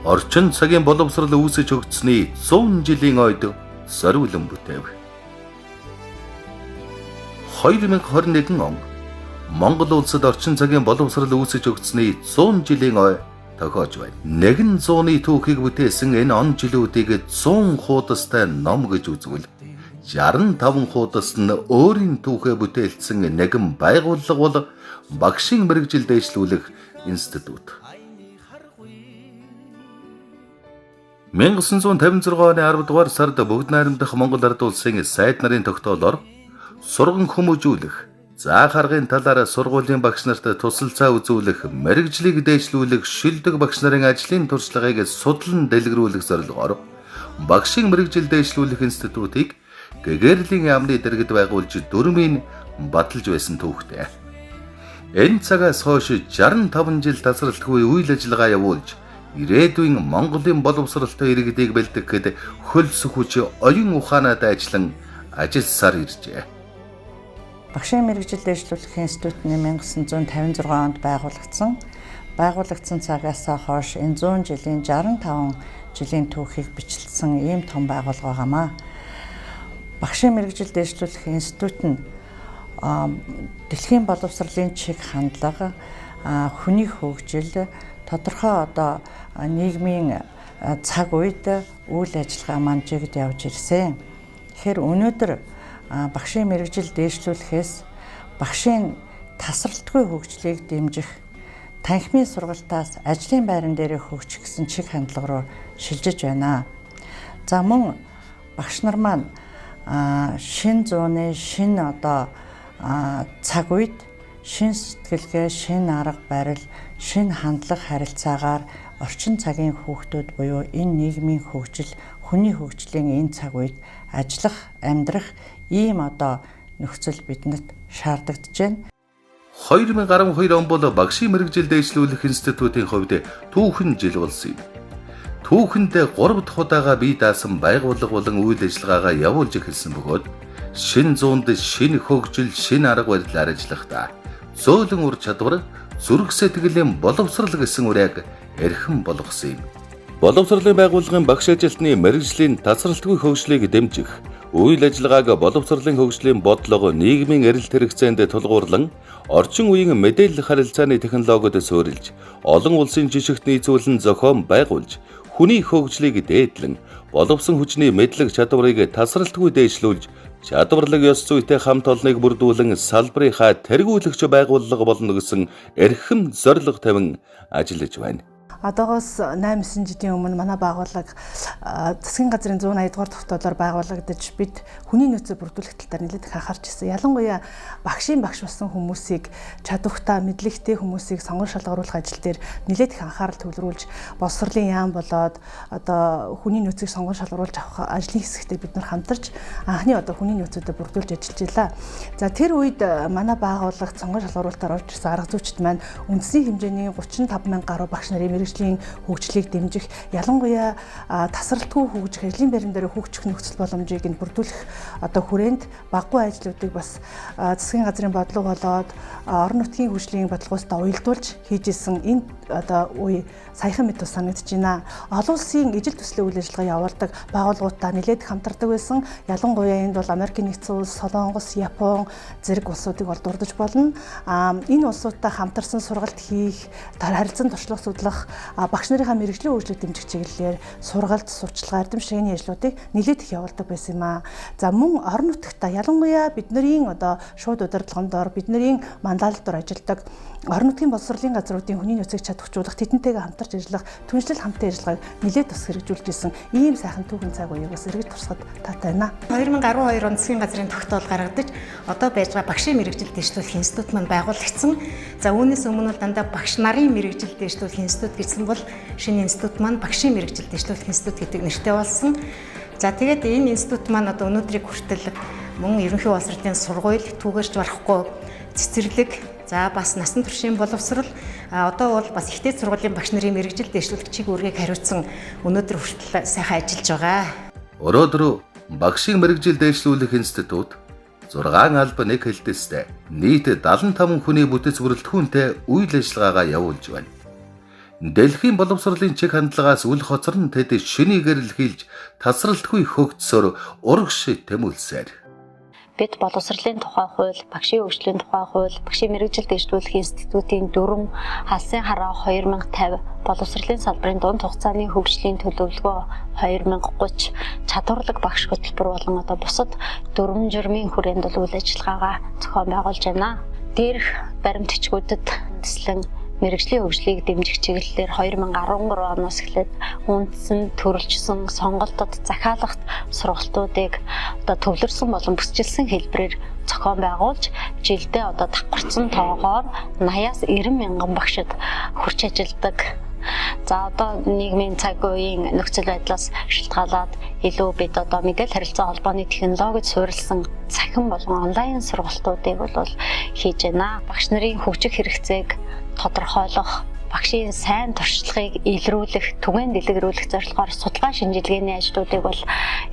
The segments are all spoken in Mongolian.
Орчин цагийн боловсрол үүсэж хөгжсөний 100 жилийн ойд зориулан бүтээв. 2021 он Монгол улсад орчин цагийн боловсрол үүсэж хөгжсөний 100 жилийн ой тохиож байна. Нэгэн зууны түүхийг бүтээсэн энэ он жилүүдийг 100 хуудастай ном гэж үзвэл 65 хуудас нь өөрийн түүхээ бүтээлцсэн нэгэн байгууллага бол Багшийн мэргэжил дээшлүүлэх институт. 1956 оны 10 дугаар сард Бүгд найрамдах Монгол Ард Улсын сайд нарын тогтоолоор сурган хүмүүжүүлэх, заах аргын талаар сургуулийн багш нарт тусалцаа үзүүлэх, мэргэжлийг дээшлүүлэх шилдэг багш нарын ажлын туршлагыг судлан дэлгэрүүлэх зорилгоор Багшийн мэргэжил дээшлүүлэх институтыг Гэгэрлийн яамны дэргэд байгуулж дөрмийн баталж байсан түүхтэй. Энэ цагаас хойш 65 жил тасралтгүй үйл ажиллагаа явуулж ирээдүйн Монголын боловсролтой иргэдийг бэлтгэхэд хөлс хүч оюун ухаанаа дайчлан ажилласаар иржээ. Багшийн мэргэжил дээшлүүлэх институт 1956 онд байгуулагдсан. Байгуулагдсан цагаас хойш энэ 100 жилийн 65 жилийн түүхийг бичлсэн ийм том байгууллага байгаамаа. Багшийн мэргэжил дээшлүүлэх институт нь дэлхийн боловсролын чиг хандлага, хүний хөгжил, тодорхой одоо нийгмийн цаг үед үйл ажиллагаа маань жигд явж ирсэн. Тэгэхээр өнөөдөр багшийн мэргэжил дээшлүүлэхээс багшийн тасралтгүй хөгжлийг дэмжих, танхимын сургалтаас ажлын байран дээрээ хөгжих гэсэн чиг хандлага руу шилжиж байна. За мөн багш нар маань шин зууны шин одоо цаг үед шин сэтгэлгээ, шин арга барил, шин хандлага харилцаагаар орчин цагийн хүүхдүүд буюу энэ нийгмийн хөгжил, хүний хөгжлийн энэ цаг үед ажиллах, амьдрах ийм одоо нөхцөл бидэнд шаардагдаж байна. 2012 он бол Багшийн мэргэжил дээшлүүлэх институтын хувьд түүхэн жил болсон юм. Түүхэндээ 3 дахь удаага бие даасан байгууллага болон үйл ажиллагаагаа явуулж эхэлсэн бөгөөд шин зуунд шинэ хөгжил, шинэ арга барилаар ажиллахдаа зөөлөн ур чадвар, зүрх сэтгэлийн боловсрал гэсэн үрээг эрхэм болгосон юм. Боловсролын байгууллагын багш ажилтны мэргэжлийн тасралтгүй хөгжлийг дэмжих, үйл ажиллагааг боловсролын хөгжлийн бодлого, нийгмийн эрэлт хэрэгцээнд тулгуурлан орчин үеийн мэдээлэл харилцааны технологид суурилж, олон улсын жишгт нийцүүлэн зохион байгуулж, хүний хөгжлийг дээдлэн, боловсон хүчний мэдлэг чадварыг тасралтгүй дээшлүүлж, чадварлаг ёс зүйтэй хамт олныг бүрдүүлэн салбарынхаа тэргүүлэгч байгууллага болно гэсэн эрхэм зорилго тавин ажиллаж байна. Одоогоос 8-9 жилийн өмнө манай байгууллага засгийн газрын 180 дугаар тогтоолоор байгуулагдаж бид хүний нөөцөө бүрдүүлэх тал дээр нэлээд их анхаарч ирсэн. Ялангуяа багшийн багш болсон хүмүүсийг чадвартай, мэдлэгтэй хүмүүсийг сонгон шалгаруулах ажил дээр нэлээд их анхаарал төвлөрүүлж боловсролын яам болоод одоо хүний нөөцийг сонгон шалгаруулж авах ажлын хэсэгтээ бид нар хамтарч анхны одоо хүний нөөцүүдэд бүрдүүлж ажиллаж байлаа. За тэр үед манай байгууллагт сонгон шалгаруулалтаар орж ирсэн арга зүйчид маань үндэсний хэмжээний 35 мянга гаруй багш нарын мэргэжлийн хөгжлийг дэмжих, ялангуяа тасралтгүй хөгжих, ажлын байран дээр хөгжих нөхцөл боломжийг нь бүрдүүлэх одоо хүрээнд багагүй ажлуудыг бас засгийн газрын бодлого болоод орон нутгийн хөгжлийн бодлогоостой уялдуулж хийж исэн энэ одоо үе саяхан мэт бас санагдаж байна. Олон улсын ижил төслийн үйл ажиллагаа явуулдаг байгууллагуудаа нэлээд хамтардаг байсан. Ялангуяа энд бол Америкийн нэгдсэн улс, Солонгос, Япон зэрэг улсуудыг бол дурдж болно. Энэ улсуудтай хамтарсан сургалт хийх, харилцан туршлага судлах, багш нарынхаа мэргэжлийн хөгжлийг дэмжих чиглэлээр сургалт, сурчлагын, эрдэм ширээний ажлуудыг нэлээд их явуулдаг байсан юм аа. За мөн орон нутагта ялангуяа бидний одоо шууд удирдлагын дор, бидний манлайлалт дор ажилладаг орон нутгийн боловсролын газруудын хүний нөөцийг чадваржуулах, тэдэнтэйгээ хамтарч ажиллах, түншлэл хамтын ажиллагааг нэлээд бас хэрэгжүүлж исэн ийм сайхан түүхэн цаг үеийг бас эргэж турсахад таатай байна. 2012 он засгийн газрын тогтоол гаргадаж одоо байж байгаа багшийн мэргэжил дээшлүүлэх институт маань байгуулагдсан. За үүнээс өмнө бол дандаа багш нарын мэргэжил дээшлүүлэх институт гэсэн бол шинэ институт маань багшийн мэргэжил дээшлүүлэх институт гэдэг нэртэй болсон. За тэгээд энэ институт маань одоо өнөөдрийг хүртэл мөн ерөнхий боловсролын сургууль түүгээрч барахгүй цэцэрлэг, за бас насан туршийн боловсрол, одоо бол бас ихтэй сургуулийн багш нарын мэргэжил дээшлүүлэх чиг үүргийг хариуцсан өнөөдөр хүртэл сайхан ажиллаж байгаа. Өнөөдөр Багшийн мэргэжил дээшлүүлэх институт 6 алба нэг хэлтэстэй нийт 75 хүний бүтэц бүрэлдэхүүнтэй үйл ажиллагаагаа явуулж байна. Дэлхийн боловсролын чиг хандлагаас үл хоцорн тэд шинийг эрэлхийлж тасралтгүй хөгжсөөр урагш тэмүүлсээр. Бид боловсролын тухай хууль, багшийн хөгжлийн тухай хууль, багшийн мэргэжил дэвшлүүлэх институтийн дүрэм, алсын хараа 2050, боловсролын салбарын дунд хугацааны хөгжлийн төлөвлөгөө 2030, чадварлаг багш хөтөлбөр болон одоо бусад дүрэм журмын хүрээнд бол үйл ажиллагаагаа зохион байгуулж байна. Дээрх баримт бичгүүдэд үндэслэн мэргэжлийн хөгжлийг дэмжих чиглэлээр 2013 оноос эхлээд үндсэн төрөлжсөн сонголтод захиалгат сургалтуудыг одоо төвлөрсөн болон бүсчилсэн хэлбэрээр зохион байгуулж жилдээ одоо давхарцсан тоогоор 80-аас 90 мянган багшид хүрч ажилладаг. За одоо нийгмийн цаг үеийн нөхцөл байдлаас шалтгаалаад илүү бид одоо мэдээлэл харилцаа холбооны технологид суурилсан цахим болон онлайн сургалтуудыг бол хийж байна. Багш нарын хөгжих хэрэгцээг тодорхойлох, багшийн сайн туршлагыг илрүүлэх, түгээн дэлгэрүүлэх зорилгоор судалгаа шинжилгээний ажлуудыг бол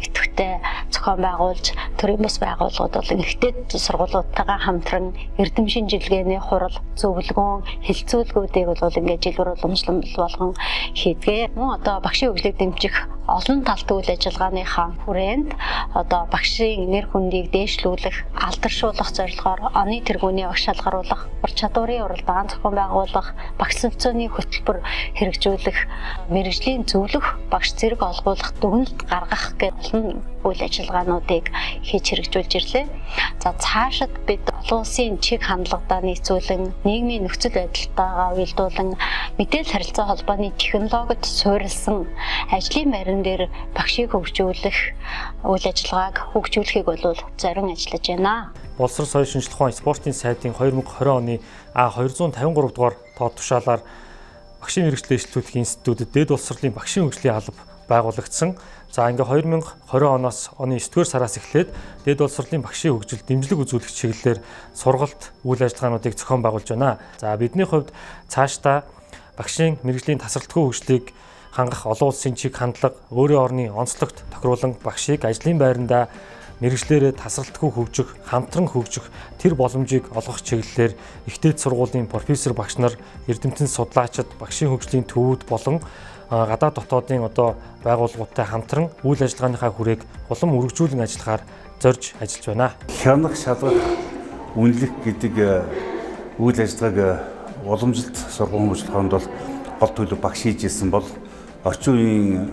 идэвхтэй зохион байгуулж, төрийн бус байгууллагууд бол ихтэй сургуулиудтайгаа хамтран эрдэм шинжилгээний хурал, зөвлөгөөн, хэлцүүлгүүдийг бол ингээд жилбэр уламжлал болгон хийдэг. Мөн одоо багшийн хөгжлийг дэмжих олон талт үйл ажиллагааныхаа хүрээнд одоо багшийн нэр хүндийг дээшлүүлэх, алдаршуулах зорилгоор оны тэргүүний багш шалгаруулах, ур чадварын уралдаан зохион байгуулах, багш солилцооны хөтөлбөр хэрэгжүүлэх, мэргэжлийн зөвлөх, багш зэрэг олгуулах, дүгнэлт гаргах гэх олон үйл ажиллагаануудыг хийж хэрэгжүүлж ирлээ. За цаашид бид олон улсын чиг хандлагадаа нийцүүлэн, нийгмийн нөхцөл байдалтайгаа уялдуулан мэдээлэл харилцаа холбооны технологид суурилсан ажлын байран дээр багшийг хөгжүүлэх үйл ажиллагааг хөгжүүлэхийг бол зорин ажиллаж байна. Боловсрол соёл шинжлэх ухаан спортын сайдын 2020 оны А253 дугаар тоо тушаалаар багшийн мэргэжлээ дэвшлүүлэх институтэд дээд боловсролын багшийн хөгжлийн алба байгуулагдсан. За ингээ 2020 оноос оны 9-р сараас эхлээд дээд боловсролын багшийн хөгжил дэмжлэг үзүүлэх чиглэлээр сургалт үйл ажиллагаануудыг зохион байгуулж байна. За бидний хувьд цаашдаа багшийн мэргэжлийн тасралтгүй хөгжлийг хангах олон улсын чиг хандлага, өөрийн орны онцлогт тохируулан багшийг ажлын байрандаа мэргэжлээрээ тасралтгүй хөгжих, хамтран хөгжих тэр боломжийг олгох чиглэлээр их дээд сургуулийн профессор багш нар, эрдэмтэн судлаачид, багшийн хөгжлийн төвүүд болон гадаад дотоодын одоо байгууллагуудтай хамтран үйл ажиллагааныхаа хүрээг улам үргэлжлүүлэн ажиллахаар зорж ажиллаж байна. Хянах, шалгах, үнэлэх гэдэг үйл ажиллагааг уламжлалт сургууль хөгжил хооронд бол гол төлөв багш хийж ирсэн бол орчин үеийн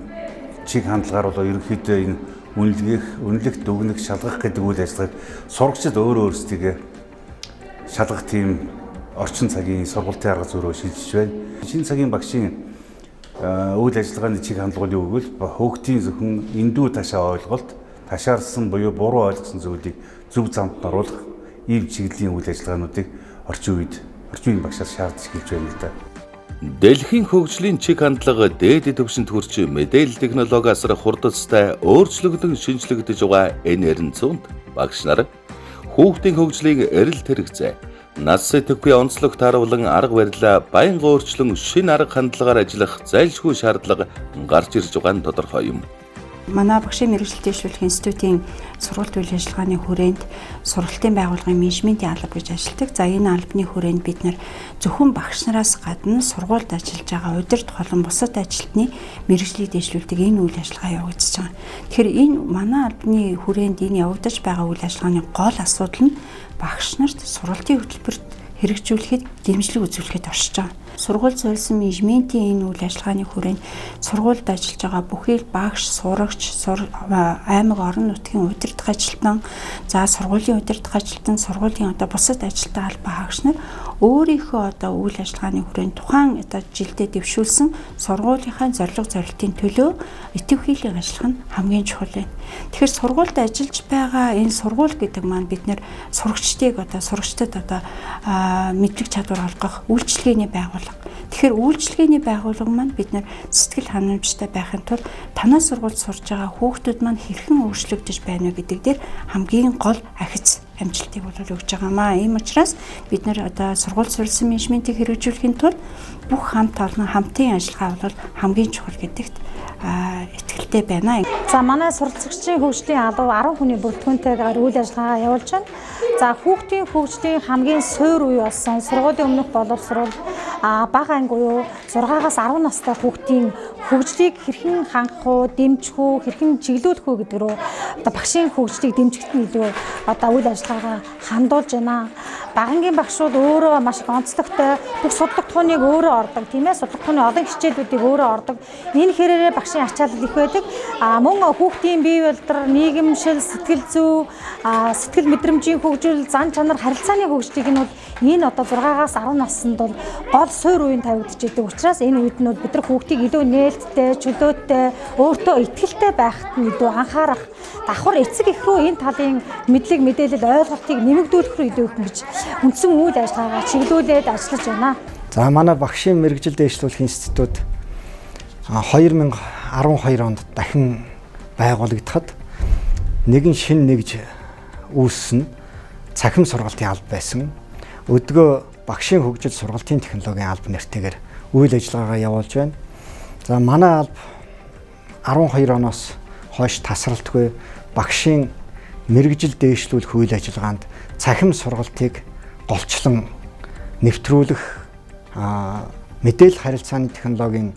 чиг хандлагаар бол ерөнхийдөө энэ үнэлэх, дүгнэх, шалгах гэдэг үйл ажиллагааг сурагчид өөрөө өөрсдийгөө шалгах тийм орчин цагийн сургалтын арга зүйрөө шилжиж байна. Шинэ цагийн багшийн үйл ажиллагааны чиг хандлага юу гэвэл хүүхдийн зөвхөн эндүү ташаа ойлголт, ташаарсан буюу буруу ойлгосон зүйлийг зөв замд оруулах ийм чиглэлийн үйл ажиллагаануудыг орчин үед орчин үеийн багшаас шаардж эхэлж байна л да. Дэлхийн хөгжлийн чиг хандлага дээд түвшинд хүрч мэдээлэл технологи асар хурдцтай өөрчлөгдөн шинжлэгдэж байгаа энэ 90 зуунд багш нар хүүхдийн хөгжлийг эрэлт хэрэгцээ, нас сэтгэхүй онцлог тааруулан арга барилаа байнга өөрчлөн шинэ арга хандлагаар ажиллах зайлшгүй шаардлага гарч ирж байгаа нь тодорхой юм. Манай багшийн мэргэжил дэвшлүүлэх институтийн сургалт үйл ажиллагааны хүрээнд сургалтын байгууллагын менежментийн алба гэж ажилладаг. За энэ албаны хүрээнд бид нар зөвхөн багш нараас гадна сургуульд ажиллаж байгаа удирдах болон бусад ажилтны мэргэжлийг дэвшлүүлдэг энэ үйл ажиллагаа явагдаж байгаа. Тэгэхээр энэ манай албаны хүрээнд энэ явагдаж байгаа үйл ажиллагааны гол асуудал нь багш нарт сургалтын хөтөлбөрт хэрэгжүүлэхэд дэмжлэг үзүүлэхэд оршиж байгаа. Сургууль суурилсан менежментийн энэ үйл ажиллагааны хүрээнд сургуульд ажиллаж байгаа бүхий л багш, сурагч, аймаг орон нутгийн удирдах ажилтан, за сургуулийн удирдах ажилтан, сургуулийн одоо бусад ажилтан албан хаагч нар өөрийнхөө одоо үйл ажиллагааны хүрээнд тухайн одоо жилдээ дэвшүүлсэн сургуулийнхаа зорилго зорилтын төлөө идэвхийлэн ажиллах нь хамгийн чухал байна. Тэгэхээр сургуульд ажиллаж байгаа энэ сургууль гэдэг маань бид нар сурагчдыг одоо сурагчдад одоо мэдлэг чадвар олгох үйлчилгээний байгууллага. Тэгэхээр үйлчилгээний байгууллага маань бид нар сэтгэл ханамжтай байхын тулд танай сургуульд сурж байгаа хүүхдүүд маань хэрхэн өөрчлөгдөж байна вэ гэдэг дээр хамгийн гол ахиц амжилтыг бол өгж байгаамаа. Ийм учраас бид нар одоо сургууль суурилсан менежментийг хэрэгжүүлэхийн тулд бүх хамт олон хамтын ажиллагаа бол хамгийн чухал гэдэгт итгэлтэй байна. За манай суралцагчдын хөгжлийн алба 10 хүний бүрэлдэхүүнтэйгээр үйл ажиллагаа явуулж байна. За хүүхдийн хөгжлийн хамгийн суур үе болсон сургуулийн өмнөх боловсрол, Бага анги буюу 6-аас 10 настай хүүхдийн хөгжлийг хэрхэн хангах уу, дэмжих үү, хэрхэн чиглүүлэх үү гэдэг рүү одоо багшийн хөгжлийг дэмжихэд нь илүү одоо үйл ажиллагаагаа хандуулж байна. Багангийн багш бол өөрөө маш их онцлогтой, бүх судлагдахууныг өөрөө ордог, тийм ээ, судлагдахууны олон хичээлүүдийг өөрөө ордог. Энэ хэрээрээ багшийн ачаалал их байдаг. Мөн хүүхдийн бие болдор, нийгэмшил, сэтгэл зүй, сэтгэл мэдрэмжийн хөгжил, зан чанар, харилцааны хөгжлийг нь бол энэ одоо 6-аас 10 наснд бол гол суур үеийн тавигдж идэг учраас энэ үед нь бол бид нар хүүхдийг илүү нээлттэй, чөлөөтэй, өөртөө итгэлтэй байхад нь илүү анхаарах, давхар эцэг эх рүү энэ талын мэдлэг, мэдээлэл, ойлголтыг нэмэгдүүлэх рүү илүү их ингэж үндсэн үйл ажиллагаагаа чиглүүлээд ажиллаж байна. За, манай багшийн мэргэжил дэвшлүүлэх институт 2012 онд дахин байгуулагдахад нэгэн шинэ нэгж үүссэн цахим сургалтын алба байсан. Өдгөө багшийн хөгжил сургалтын технологийн алба нэртэйгээр үйл ажиллагаагаа явуулж байна. За, манай алба 12 оноос хойш тасралтгүй багшийн мэргэжил дээшлүүлэх үйл ажиллагаанд цахим сургалтыг голчлон нэвтрүүлэх, мэдээлэл харилцааны технологийн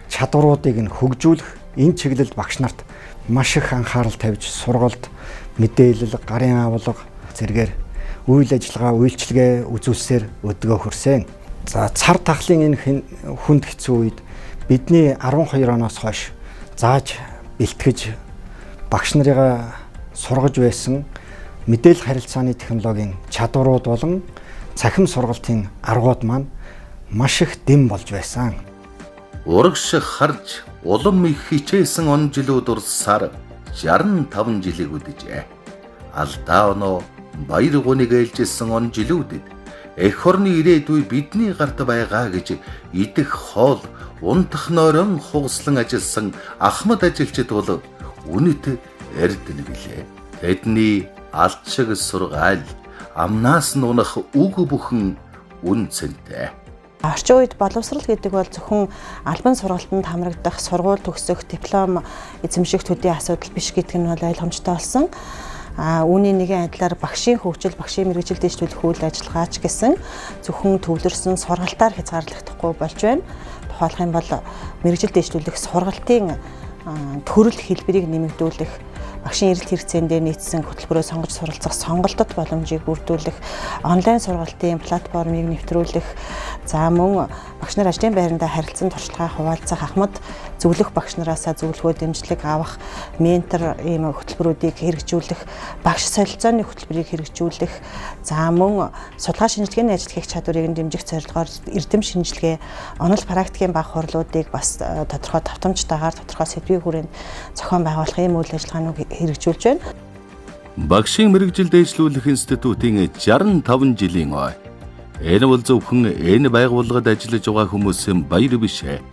чадваруудыг нь хөгжүүлэх энэ чиглэлд багш нарт маш их анхаарал тавьж сургалт, мэдээлэл, гарын авлага зэргээр үйл ажиллагаа, үйлчилгээ үзүүлсээр өдгөө хөрсөн. За, цар тахлын энэ хүнд хэцүү үед бидний 12 оноос хойш зааж бэлтгэж багш нарыгаа сургаж байсан мэдээлэл харилцааны технологийн чадварууд болон цахим сургалтын аргууд маань маш их дэм болж байсан. Урагш харж улам их хичээсэн он жилүүд урсаар 65 жилийг үдэжээ. Алдаа оноо баяр гуниг ээлжилсэн он жилүүдэд эх орны ирээдүй бидний гарт байгаа гэж идэх хоол, унтах нойрон хугаслан ажилласан ахмад ажилчид бол үнэт эрдэнэ билээ. Тэдний алд шиг сургаал, амнаас нь унах үг бүхэн үн цэнтэй. Орчин үед боловсрал гэдэг бол зөвхөн албан сургалтанд хамрагдах, сургууль төгсөх, диплом эзэмших төдий асуудал биш гэдэг нь бол ойлгомжтой болсон. Үүний нэгэн адилаар багшийн хөгжил, багшийн мэргэжил дэвшлүүлэх үйл ажиллагаач гэсэн зөвхөн төвлөрсөн сургалтаар хязгаарлагдахгүй болж байна. Тухайлах юм бол мэргэжил дэвшлүүлэх сургалтын төрөл хэлбэрийг нэмэгдүүлэх, багшийн эрэлт хэрэгцээндээ нийцсэн хөтөлбөрөө сонгож суралцах сонголтод боломжийг бүрдүүлэх, онлайн сургалтын платформыг нэвтрүүлэх, за мөн багш нар ажлын байрандаа харилцан туршлагаа хуваалцах, ахмад зөвлөх багш нараасаа зөвлөгөө дэмжлэг авах, ментор ийм хөтөлбөрүүдийг хэрэгжүүлэх, багш солилцооны хөтөлбөрийг хэрэгжүүлэх, за мөн судалгаа шинжилгээний ажил хийх чадварыг дэмжих зорилгоор эрдэм шинжилгээ, онол практикийн баг хурлуудыг бас тодорхой давтамжтайгаар тодорхой сэдвийн хүрээнд зохион байгуулах ийм үйл ажиллагааныг хэрэгжүүлж байна. Багшийн мэргэжил дэвшлүүлэх институтын 65 жилийн ой. Энэ бол зөвхөн энэ байгууллагад ажиллаж байгаа хүмүүсийн баяр биш ээ.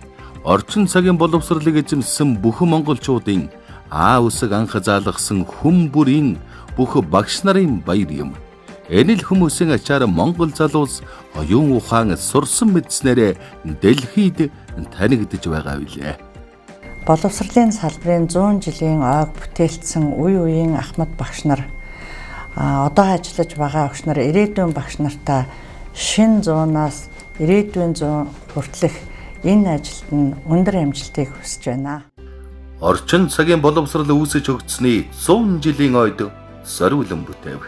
Орчин цагийн боловсролыг эзэмшсэн бүхэн монголчуудын аа үсэг анх заалгасан хүн бүрийн бүх багш нарын баяр юм. Энэ л хүмүүсийн ачаар монгол залуус оюун ухаан сурсан мэдснээрээ дэлхийд танигдж байгаа билээ. Боловсролын салбарын 100 жилийн ойг бүтээлцсэн үе үеийн ахмад багш нар, одоо ажиллаж байгаа багш нар, ирээдүйн багш нартаа шинэ зуунаас ирээдүйн зуун хүртэлх энэ ажилд нь өндөр амжилтыг хүсэж байна. Орчин цагийн боловсрол үүсэж хөгжсөний 100 жилийн ойд зориулан бүтээв.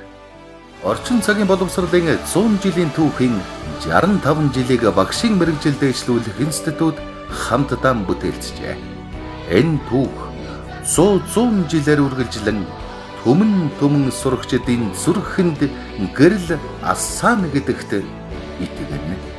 Орчин цагийн боловсролын 100 жилийн түүхийн 65 жилийг багшийн мэргэжил дэвшлүүлэх институт хамтдаа бүтээлцжээ. Энэ түүх 100 жилээр үргэлжлэн түмэн түмэн сурагчдын зүрхэнд гэрэл асаана гэдэгт итгэнэ.